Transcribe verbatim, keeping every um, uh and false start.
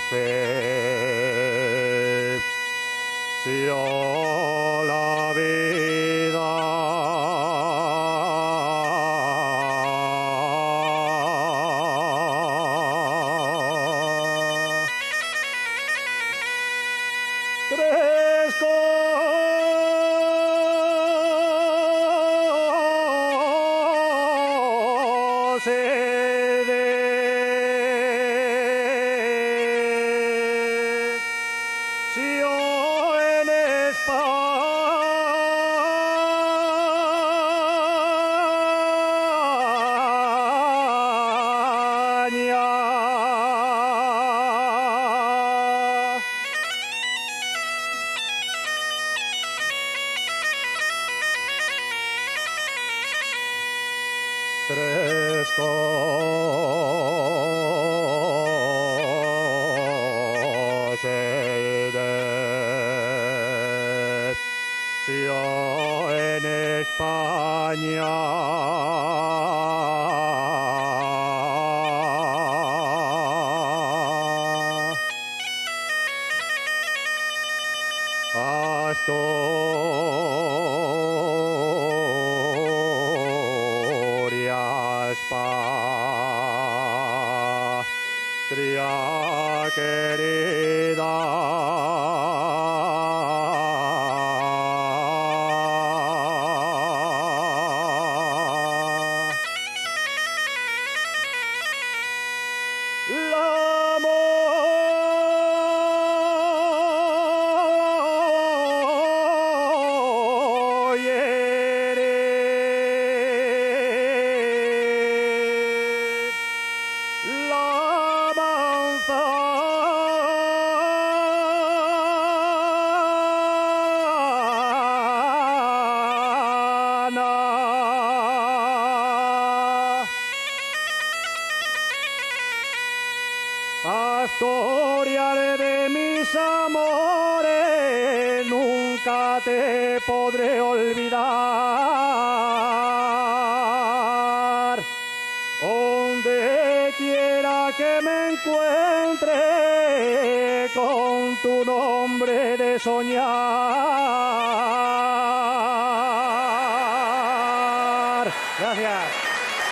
Fe, si yo la vida. Tres coses he de, si yo en España. Tres coses de, si yo en España. Asturias, patria querida. La mollere, la manzana. Asturias de mis amores, nunca te podré olvidar. Onde quiera que me encuentre, con tu nombre de soñar.